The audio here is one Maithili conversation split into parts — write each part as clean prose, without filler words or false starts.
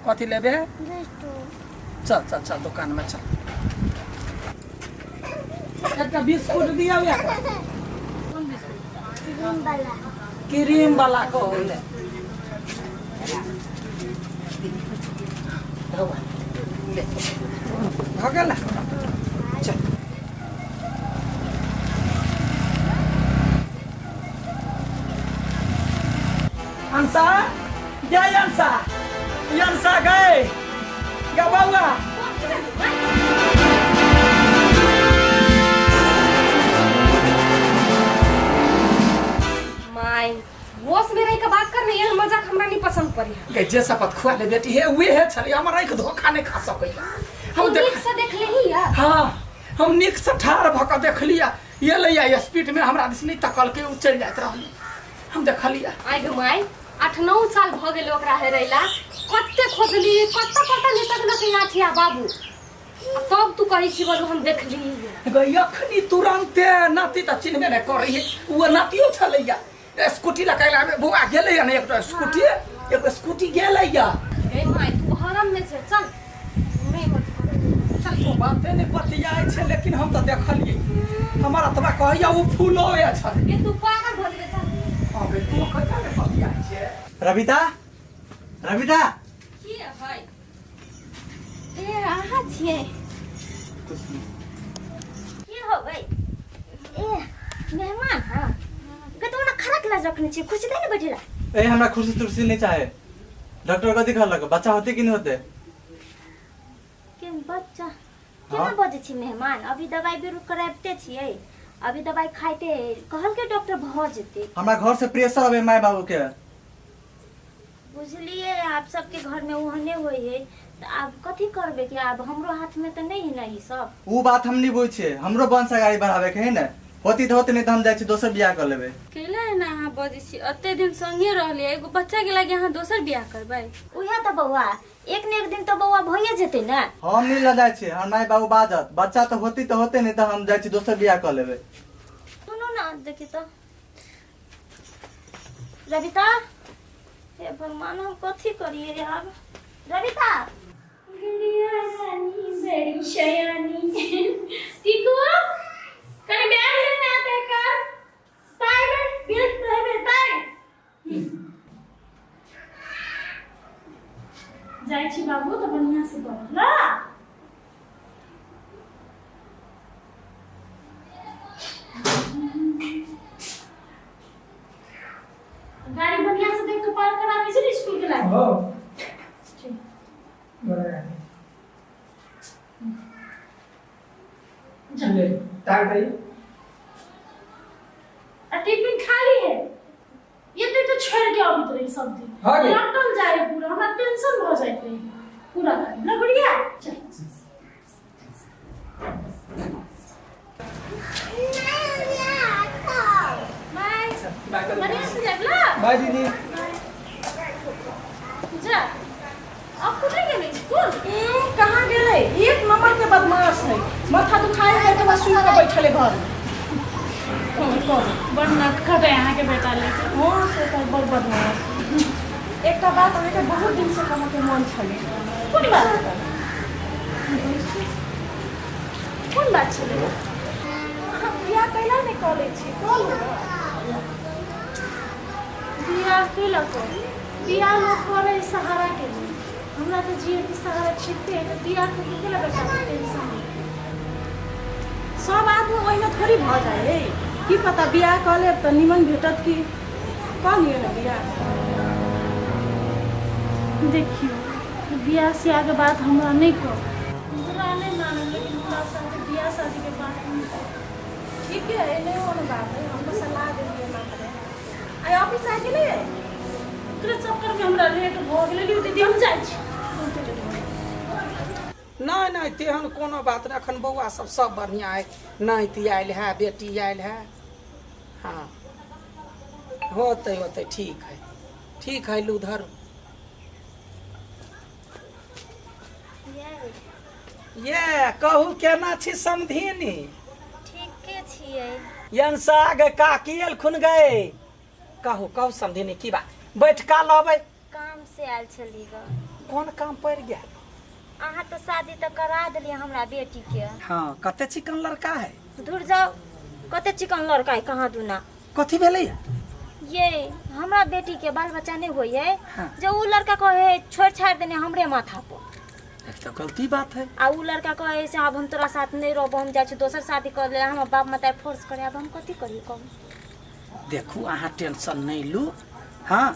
कथी लेबे? बिस्कुट। चल चल चल, दुकान में चल। एकटा बिस्कुट दिया। क्रीम वाला। क्रीम वाला कहू ले। ले, भऽ गेल। चल। अंसा, जय अंसा, अंसा गए गा बउआ। माय, होश में रह के बात कर ने, एहन मजाक हमरा नहीं पसंद पड़ी है। गे जे शपथ खुआ ले बेटी, हे उहे हे छलै, हमर आँखि धोखा नहि खा सकैया। हम तू देख नीक से देख लेही या? हाँ, हम नीक से ठाढ़ भऽ कऽ देखलियै, एलैया स्पीड में, हमरा दिस नहि तकलकै, ओ चलि जाइत रहलै, हम देखलियै। आइ गे माय, 8-9 साल भऽ गेल ओकरा हेरैला। कते खोजली, कते पता नहि तकलकै आठिया बाबू, आ तब तू कहै छी बोलू हम देखली। गै, अखनी तुरन्ते नाती तऽ चिन्हबे नहि करै है, ओ नातियो छलैया स्कूटी लऽ कऽ आबे बौआ गेलैया ने, एकटा स्कूटी, एगो स्कूटी गेलैया। गे माय, तू भरम में छै, चल नहि होत। चल, तो बाते नहि बतियाइ छै, लेकिन हम तऽ देखलियै, हमर अतबा कहैया ओ फूलो छलै। गे, तू पागल भऽ जेबै, चल। हँ बे, तू कहिया ने बतियाइ छै। रविता, रविता। की है? ए, अहाँ छियै? कुछ नहीं। की हो गई? ए मेहमान, हाँ गे, तो ना खड़ा क्लास रखने छियै, कुर्सी दे ने बैठेला। ए, हमरा कुर्सी तुर्सी नहीं चाहे। डॉक्टर कथी कहलक, बच्चा होते कि नहीं होते? के बच्चा केना बजै छी मेहमान? अभी दवाई बिरू कराबिते छियै, अभी दवाई खाइते कहलकै डॉक्टर भऽ जेतै। हमरा घर से प्रेशर अबे माय बाबू के। बुझलियै, आब सबके घरमे ओहने होइ है, तऽ आब कथी करबै कि आब हमरो हाथमे तऽ नहि है ने ई सब। उ बात हम नहीं बुझ छियै, हमरो वंश अगाड़ी बढ़ावे के है ने। होती तऽ होती, नहीं तऽ हम जाइ छी दोसर बियाह कर लेबै। कैला एना अहाँ बजै छी? एते दिन संगे रहलियै, एगो बच्चा के लागी अहाँ दोसर बियाह करबै? उएह तऽ बौआ, एक ने एक दिन तऽ बौआ भइए जेतै ने। हम नहीं लऽ जाइ छियै, हमर माय बाबू बाजत। बच्चा तऽ होती तऽ होते, नहीं तऽ हम जाइ छी दोसर बियाह कर लेबै। सुनू ने, देखी तऽ रविता, हे भगवान, हम कथी करिए आब? रविता। गुड़िया रानी बड़ी शयानी। टीकू, कनी बैग लेने आते कर ताई में बिल रहबे ताई जाइ छी बाबू, तऽ बढ़िया से पढ़ ला। गाड़ी बढ़िया से देख के पार कराबे छै ने स्कूल के लागे। हो। ठीक। बराबर। जा। ले, ताक दही। आ टिफिन खाली है, ये तो छोड़ के अबैत रही सब दिन। हाँ गे। लटल जाए पूरा, हमरा टेंशन भ जाइत रही पूरा। लगड़िया चल। बाय। बढ़िया से जाब ला। बाय दीदी। जा, अब कुठे गेलै स्कूल? कहाँ गेलै? एक नंबर के बदमाश है, माथा दुखाए है तऽ बस सुनि कऽ बैठल है घर में। बड़ नटखट है अहाँके बेटा लेकिन। हँ, से तऽ बड़ बदमाश। एकटा बात अहाँके बहुत दिनसँ कहऽके मन छलै। कोन बात? कोन बात छलै? अहाँ बियाह कैला नहि कऽ लै छी? कऽ लू ने। बियाह कैला करू? बियाह लोक करै है सहारा के लिए, हमरा तऽ जिए के सहारा छिपते है, तऽ बियाह करके कैला बेटा के टेंशन है? सब आदमी ओहिना थोड़ी भऽ जाइ है। की पता बियाह कऽ लेब तऽ निमन भेटत की। कऽ लिअ ने बियाह। देखियौ, बियाह सियाह के बात हमरा नहि कहू। बुरा नहि मानब, लेकिन हमरा साथे बियाह शादी के बात नहि कहू। ठीक है, नहि कोनो बात है, हम तऽ सलाह देलियै मात्र। आइ ऑफिस आइ गेलै? ओकरे चक्करमे हमरा लेट भऽ गेलै। लियौ दीदी, हम जाइ छी, बहुते लेट भऽ गेल। नहि नहि, तेहन कोनो बात नहि, एखन बौआ सब सब बढ़िआँ है, नाति आयल है, बेटी आयल है। हाँ, होतै होतै, ठीक है, ठीक है, लू धरू। ये कहू, केना छी समधिनी? ठीके छियै। यंसा गे, काकी एलखुन गए। कहू कहू समधिनी, की बात? बैठका लबै। काम से आयल छली ग। कोन काम पड़ि गेल? अहाँ तऽ शादी तऽ करा देलियै हमरा बेटी के। हाँ, कते चिकन लड़का है। दूर जाओ, कते चिकन लड़का है कहाँ दूना। कथी भेलै? ये हमरा बेटी के बाल बच्चा नहीं होई है। हाँ। जो उ लड़का कहे छोड़ छाड़ देने हमरे माथा पर। एक तो गलती बात है। आ उ लड़का कहे से अब हम तोरा साथ नहीं रहबो, हम जाइ छी दोसर शादी कर ले, हमर बाप माता फोर्स करे, अब हम कथी करिए कहू? देखू अहाँ टेंशन नहीं लू। हाँ,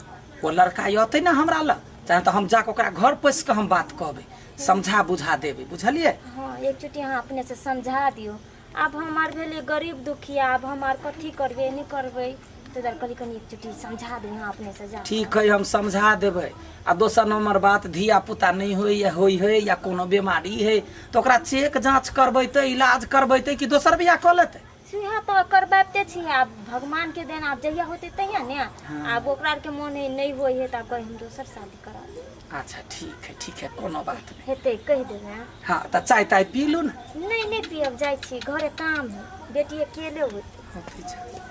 वो लड़का अतै ना हमरा लग, चाहे तो हम जाके ओकरा घर पैस के हम बात कहबै, समझा बुझा देबै, बुझलियै? हाँ, एक चुटी अहाँ अपने से समझा दियो। आब हमार भेलै गरीब दुखिया, आब हमार कथी करबै नहीं करबै, तो दर कहली कनी एक चुटी समझा दियो अहाँ अपने से जा। ठीक है, हम समझा देबै। आ दोसर नंबर बात, धिया पुता नहीं होई या होई है या कोनो बीमारी है तो ओकरा चेक जांच करबैतै, इलाज करबैतै कि दोसर बियाह कऽ लेतै? सुहा तो करबाबते छी, आब भगवान के देन, आब जहिया होते तहिया ने। हाँ। आब ओकरा आर के मन है नहीं होई है तो आब कही हम दोसर शादी करा लेब। अच्छा ठीक है, ठीक है, कोनो बात नहीं हेतै, कहि देबै अहाँ। हाँ, तऽ चाय ताय पी लू ने। नहीं नहीं पियब, जाइ छी घरे काम है, बेटी अकेले होते। होते छै।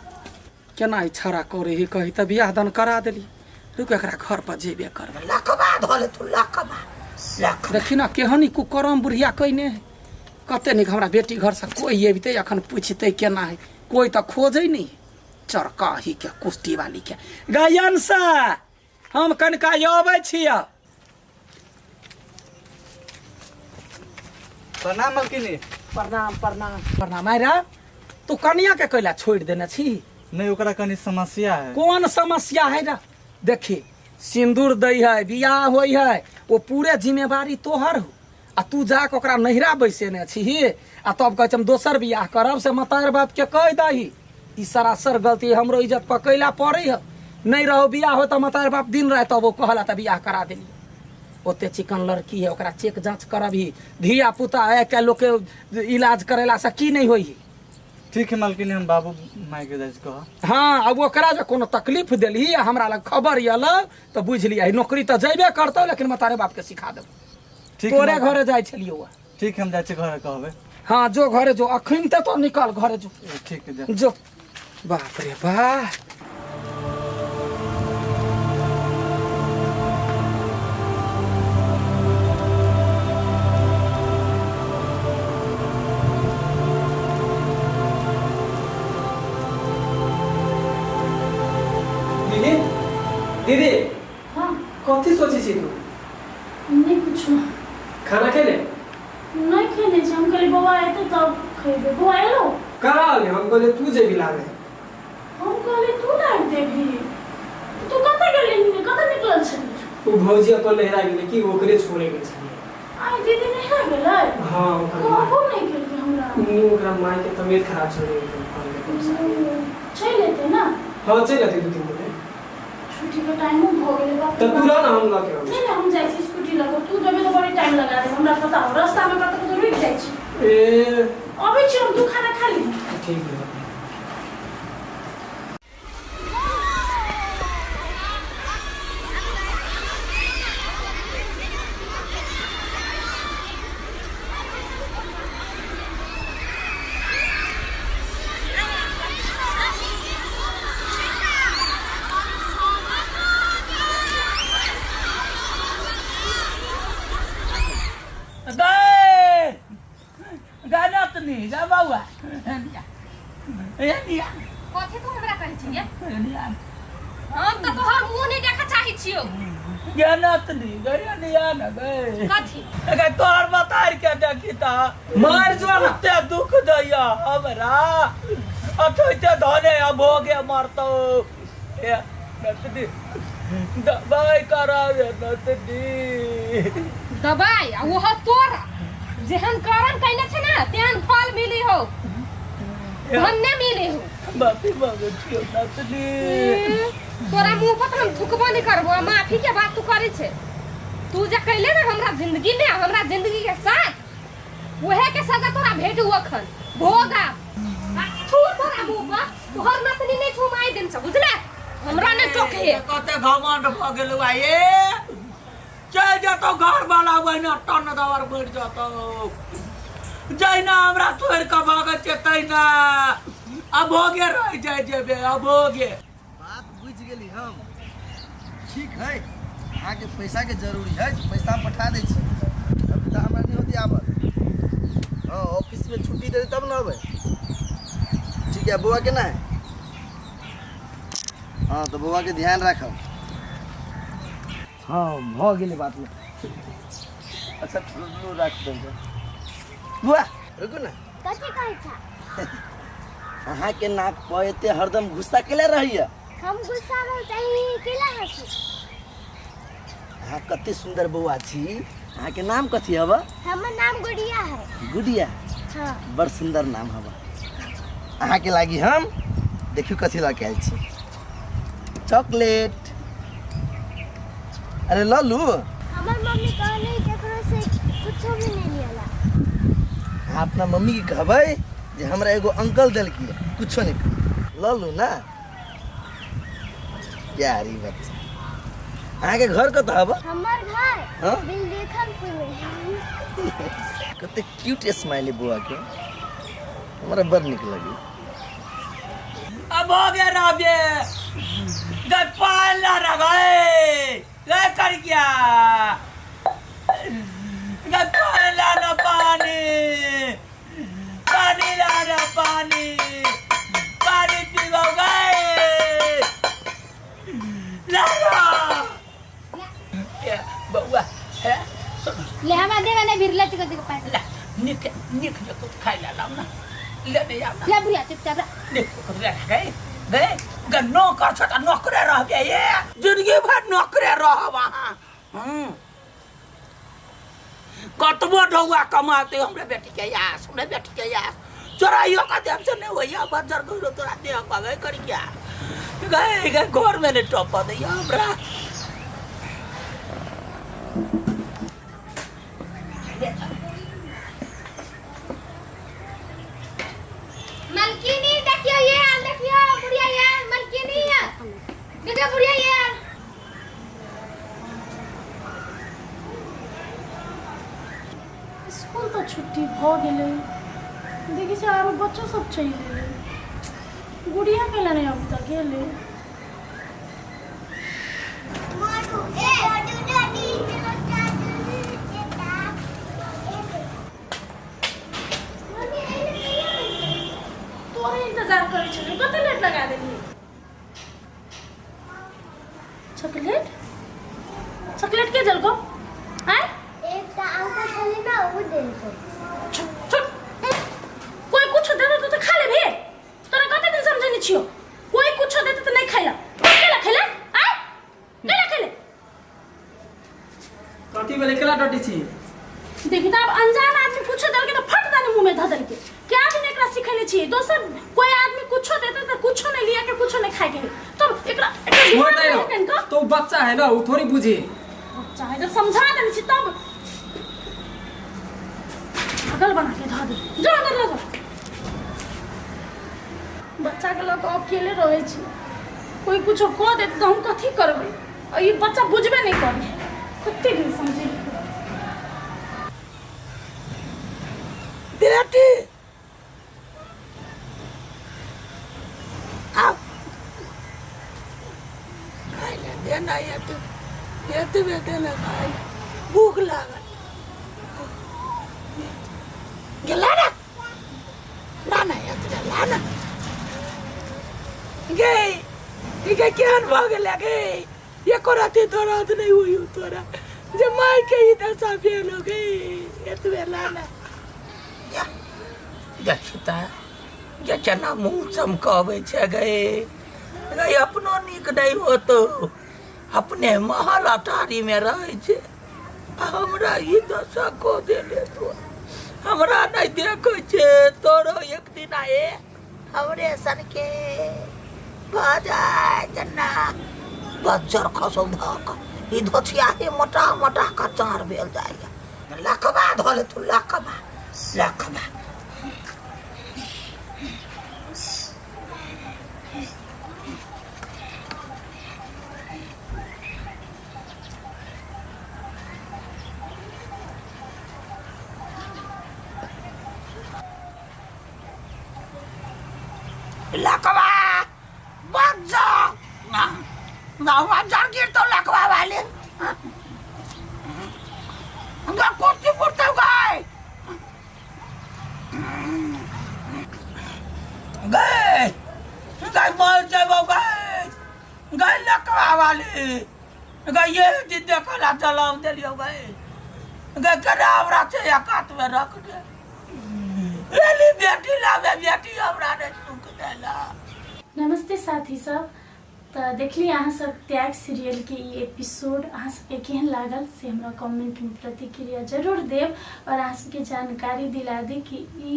केना ई छौड़ा करे ही कही तऽ बियाह दान करा देली। रुक, एकरा घर पर जेबे करबै। लकबा धऽ लेतौ, लकबा लकबा। देखी ना केहन ई कुकरम बुढ़िया कइने है। कते नीक हमरा बेटी घर से कोई अबितै अखन पूछतै केना है, कोई तऽ खोजै नहीं है। चरकाही के कुश्ती वाली के गायन से हम कनिका अबै छियै। प्रणाम मलकिनी। प्रणाम प्रणाम प्रणाम। आय रे, तू कनिया के कैला छोड़ देने छी? नहीं, ओकरा कनी समस्या है। कौन समस्या है रे? देखी, सिंदूर दै है, बियाह होई है, वो पूरे जिम्मेवारी तोहर हो, आ तू जाके ओकरा नहिरा बैसेने छी आ तब कहै छै हम दोसर बियाह करब, से मतार बाप के कहि दही। ई सरासर गलती, हमरो इज्जत पकैला पड़ै है। नहीं रहो बियाह हो तऽ मतार बाप दिन राति तब ओ कहला तऽ बियाह करा देली। ओते चिकन लड़की है, ओकरा चेक जांच करबही। धिया पुता है, आइ लोक के इलाज करेला से की नहीं होई। ठीक है मालकिनी, हम बाबू माय के जाइ छी कह। हाँ, अब ओकरा जे कोनो तकलीफ देलही आ हमरा लग खबर अयल तऽ बुझि लिअ, नौकरी तऽ जेबे करतौ, लेकिन मतारे बाप के सिखा देबौ। ठीक। तोरे घरे जाइ छलियौ। ठीक है, हम जाइ छी घरे कहबै। हाँ, जो घरे जो, अखन तऽ तो निकल घरे जो। ठीक है, जा। जो। बाप रे बाप। दीदी, दीदी। हाँ। कथी सोचै छी तू? नहीं कुछो। खाना खेले? नहीं खेने छी, हम कहली बौआ एतै तब खेबै। बौआ एलो? कहाँ अयलै? हम कहलियै तू जेबही लाबे। हम कहली तू लाबि देबही। तू कतऽ गेली? कतऽ निकलल छली? ओ भौजी अपन नहिरा गेलै कि ओकरे छोड़े गेल छलियै। आइ दीदी नहिरा गेलै? हाँ, ओकर माय। कहबो नहि केलकै हमरा। ओकरा माय के तबियत खराब छलै तऽ कहलकै तब से। चलि एतै ने? हाँ, चलि एतै 2-3 दिन मे। छुट्टी के टाइमो भऽ गेलै बाप रे तऽ तू बाप। रह ना, हम लऽ के अबै नहि नहि, हम जाइ छी स्कूटी लऽ कऽ, तू जेबै तऽ बड़ी टाइम लगा देब, हमरा पता हो, रास्तामे कतऽ कतऽ रुकि जाइ छी। छी। ए अबै छी हम, तू खाना खा ली। ठीक है। गए गलत नहीं जा बउआ, एनिया। कथी तू हमरा कहै छियै? एनिया। हम तऽ तोहर मुँह नहि देखऽ चाहै छियौ। गलत नहीं गए, एनिया न गए। कथी? अगर तोहर बतार के देखी त मर जो ना। कते दुख दैया हमरा, अथैते धने अब हो गया मरतो। ए नतनी, दवाई करावे नतनी। दवाई आ ओहो तोरा जेहन करम कैले छै ने तेहन फल मिली हो, धन नहि मिली हो। माफी मांगे छियो नतनी। तोरा मुंह पर तऽ हम थुकबो नहि करबो, आ माफी के बात तू करै छै। तू जे कैले ने हमरा जिंदगी में, हमरा जिंदगी के साथ, उहे के सजा तोरा भेटू अखन भोग। आ थू तोरा मुंह पर, तोहर नतनी नहि छौ माय दिन से, बुझले? हमरा नहि टोके। कते घमंड भऽ गेलौ आइ। ए चलि जेतौ घर वाला, ओहिना टन दवर बढ़ि जेतौ। जहिना हमरा छोड़ि कऽ भागै छै तहिना अभोगे रहि जाइ जेबे, अभोगे। बात बुझि गेली हम। ठीक है, अहाँके पैसाके जरूरी है पैसा हम पठा दै छी अभी तऽ हमरा नहि होती आबल। हँ, ऑफिसमे छुट्टी देतै तब ने अबै। ठीक है, बौआ केना है? हँ, तऽ बौआके ध्यान राखब। हँ, भऽ गेलै बात। अच्छा, लू राख देबै। बुआ, रुकू ने। कथी कहै छा? अहाँके नाक पर एते हरदम गुस्सा केले रहैया? हम गुस्सा में चाही केला हंसी। अहाँ कते सुंदर बौआ छी। अहाँके नाम कथी हब? हमर नाम गुड़िया है। गुड़िया? हाँ। बड़ सुंदर नाम हब। अहाँके लागी हम देखियौ कथी लऽ के आयल छी, चॉकलेट। अरे लऽ लू। हमर मम्मी कहले केकरो से कुछो भी नहीं लियला। अहाँ अपना मम्मी के कहबै जे हमरा एगो अंकल देलकी, कुछो नहीं। लऽ लू ना प्यारी बच्चा। अहाँके घर कतऽ हब? हमर घर हाँ? बिलदेखनपुर में। कते क्यूट स्माइली बौआ के, हमरा बड़ नीक लगी। अब हो गया ना, अब ये गए पाला रगाए गए कर गया गए पाला ना, पानी पानी लाना, पानी पानी पीबो गए लाना बउआ है। ले, हमरा देवे नहीं बिरला चिको चिको पानी। ला, निक निक जो कुछ खाइ ला, लाओ ना, ले नहीं आओ ना। ले बुढ़िया, चुपचाप रह। निक कुछ ले गए गए ग नौकर छोटा नौकरे रह गए, ये जिंदगी भर नौकरे रह वहाँ। कतबो ढौआ कमाते हमरे बेटी के यास, हमरे बेटी के यास चोराइयो का देव से नहीं होइया। बजर गइलो तोरा देह पगै कर क्या गए गए घर में नहीं टप दैया हमरा। मलकिनी, देखियो ये हाल, देखियो बुढ़िया, ये मलकिनी है, देखियो बुढ़िया ये हाल। स्कूल तऽ छुट्टी भऽ गेलै, देखै छियै आरो बच्चो सब चलि गेलै, गुड़िया केला नहि अभी तक गेलै? मोटू ए मोटू दादी दादू बेटा मम्मी एने कहिया? तोरे इंतजार करै छलियै, कते लेट लगा देली। चॉकलेट, चॉकलेट के देलको आय? एकटा अंकल छलै ना, ओ देलको। चुप चुप, कोई कुछ दे दे तो खा लेबे? तोरा कते दिन समझेने छियो, कोई कुछ देते तो नहीं खाइला। केला खेले आय? केला खेले? कथी भेलै? केला डटी छी? देखी तऽ, आब अनजान आदमी कुछो देलकै तऽ फट दानी मुँह में धऽ देलकै। क्या दिन एकरा सिखेने छियै, दोसर कोई आदमी कुछो देते तऽ कुछो नहीं लिया के, कुछो नहीं खाए के है। तब एकरा एकरा छोड़ दिमाग दे में है ना कनिका। तो बच्चा है ना, वो थोड़ी बुझी। बच्चा है, जब समझा देने छी तब पागल बना के धऽ दे। जो अंदर लऽ जाओ। बच्चा के लऽ कऽ अकेले रहै छी, कोई कुछो कऽ देत तऽ हम कथी करबै? आ ई बच्चा बुझबे नहि करै, कते दिन समझे। बेटी, आउ खाइ लए दे ना, एते एतबे दे ना खाइ लए, भूख लागल गेला ना। ला ना, एतबे ला ना। गे, ई के केहन भऽ गेलै गे? एको राति दर्द नहि होइयो तोरा जे माय के ई दशा भेल हो? गे, एतबे ला ना। देखी तऽ जे केना मुँह चमकबै छै। गे गे, अपनो नीक नहि होतो, अपने महल अटारीमे रहै छै आ हमरा ई दशा कऽ देले तो। हमरा नहि देखै छै, तोरो एक दिन आए हमरे सनके भऽ जाय। जेना बज्जर खसौ धऽ कऽ ई धोछियाही मोटा मोटा कऽ चार भेल जाइए। लकबा धऽ लेतौ, लकबा लकबा। लकवा बज्जर ना ना, बज्जर गिर तो लकवा वाले। गई मर जेबो गई गई लकवा वाली गई ये दिन देखला जलाव देलियो गई गई केना हमरा छै एकात में रख दे एली बेटी लाबे बेटी हमरा नहि सुख देला। नमस्ते साथी सब, तऽ देखली अहाँ सब त्याग सीरियलके ई एपिसोड अहाँ सबके केहन लागल से हमरा कमेंटमे प्रतिक्रिया जरूर देब और अहाँ सबके जानकारी दिला दी कि ई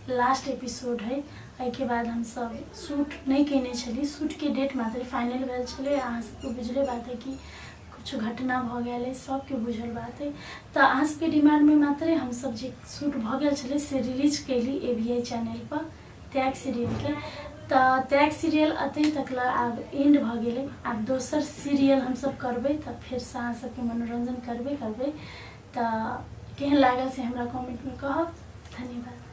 लास्ट एपिसोड है। एहिके बाद हमसब शूट नहि कयने छली, शूटके डेट मात्र फाइनल भेल छलै। अहाँ सबके बुझले बात है कि किछु घटना भऽ गेल है, सबके बुझल बात है। तऽ अहाँ सबके डिमांडमे मात्रे हमसब जे शूट भऽ गेल छलै से रिलीज कयली ए वी I चैनलपर त्याग सीरियलके। तऽ त्याग सीरियल अतै तक लए आब एंड भऽ गेलै। आब दोसर सीरियल हमसब करबै तऽ फेरसँ अहाँ सबके मनोरञ्जन करबे करबै। तऽ केहन लागल से हमरा कमेंटमे कहब। धन्यवाद।